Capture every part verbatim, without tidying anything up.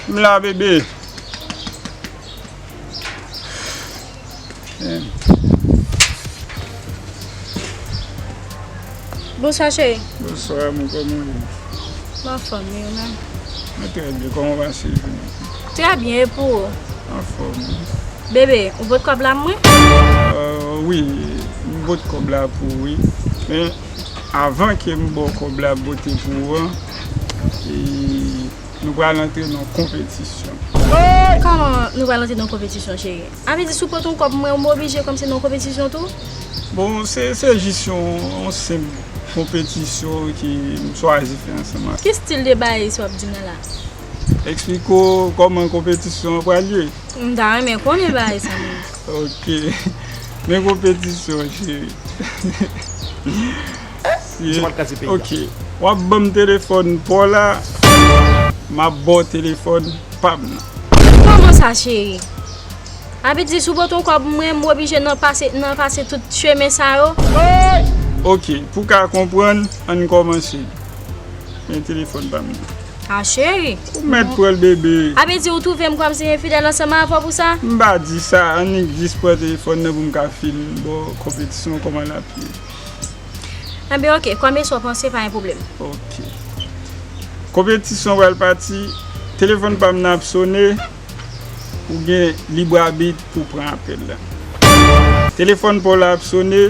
M la, bebe. Em. Bonswa, cheri. Bonswa, amou, kòman w ye? M anfòm, e ou menm? Mwen trè byen, kòman w pase jounen? Trè byen, e pou ou? Anfòm, wi. Bebe, ou pot kòb la pou mwen? Euh, wi, m pot kòb la pou ou, wi. Men, avan ke m ba w kòb la pote pou ou an, e, nou pral antre nan konpetisyon. Kòman nou pral antre nan konpetisyon, cheri? A vle di, si w pot yon kòb mwen, ou oblije kòmsi nan yon konpetisyon tou? Bon, se, se jis yon, yon senp konpetisyon ke m chwazi fè ansanm ak. Ki stil de bagay sa w ap di m nan la? Eksplike w kòman konpetisyon an pral ye. M ta renmen konnen bagay sa menm. Ok. Men konpetisyon, cheri. Ok. W ap ban m telefòn pa w la, m ap ba w telefòn pa m nan. Kòman sa, cheri? A vle di, si w pot yon kòb mwen, m oblije nan pase, nan pase tout chemen sa yo? Ok, pou w ka konprann, ann kòmanse. Men telefòn pa m nan. A, cheri. Ou mèt pran l, bebe. A vle di, ou twouve m kòmsi enfidèl ansanm avè w pou sa? M pa di sa, annik jis pran telefòn nan pou m ka fin ba w konpetisyon kòman l ap ye. Enben, ok, kòm e sa w panse, pa gen pwoblèm. Ok. Konpetisyon pral pati, telefòn pa m nan ap sone, ou gen lib abit pou w pran apèl la. Telefòn pa w la ap sone,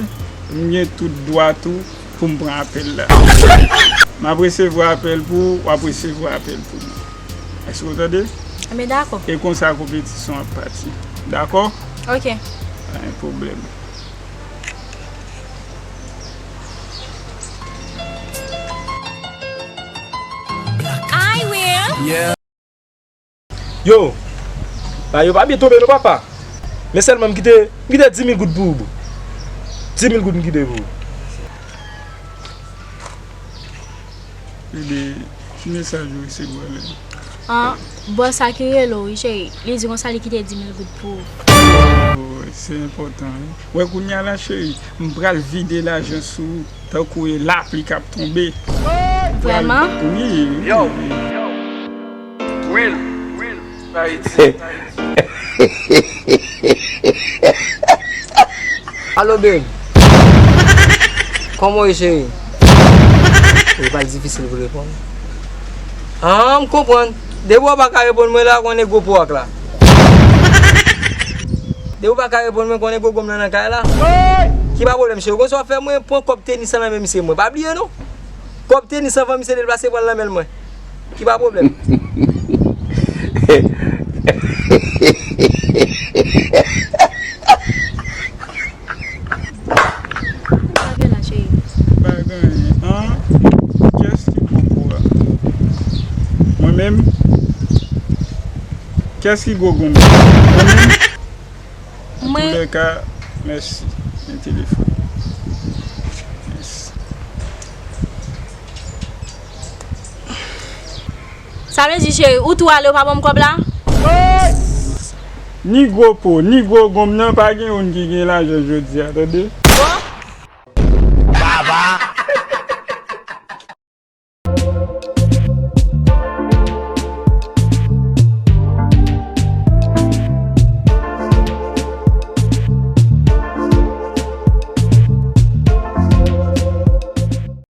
m gen tout dwa tou pou m pran apèl la. M ap resevwa apèl pou ou, w ap resevwa apèl pou mwen. Èske w tande? Enben, dakò. E konsa konpetisyon ap pati. Dakò? Ok. Pa gen pwoblèm. I will. Yo, ba yo pa byen tonbe non, papa. Men sèlman m kite, m kite dis mil goud pou ou, bro. Dis mil goud m kite pou ou. Bebe, ki mesaj ou resevwa la? Ah, bòs sa ki rele w, wi, cheri. Li di konsa li kite dis mil goud pou ou. Oh, se enpòtan, wi. Wè kounye a la, cheri, m pral vide lajan sou ou tankou e lapli k ap tonbe. Vrèman? Wi, wi. Yo. Will, Will, Ayiti. Alo, babe. Kòman w ye, cheri? Li pral difisil pou reponn. Ah, m konprann. Depi w pa ka reponn mwen la, konnen gwo po ak la. Depi w pa ka reponn mwen, konnen gwo gonm nan nan kay la. Ki pa pwoblèm, cheri. Konsa w ap fè mwen pran kòb tenis lan nan men misye mwen. Pa bliye, non. Kòb tenis anvan misye deplase pran l nan men l mwen. Ki pa pwoblèm. Sa gen la, cheri? Pa gen anyen. An, kiyès ki gwo gwo a? Mwen menm? Kiyès ki gwo gonm? Mwen menm? Mwen. Antoulèka, mèsi. Men telefòn. Mèsi. Sa vle di, cheri, ou tou ale, ou pa ban m kòb la? Ni gwo po, ni gwo gonm nan, pa gen youn ki gen lajan jodi a, tande?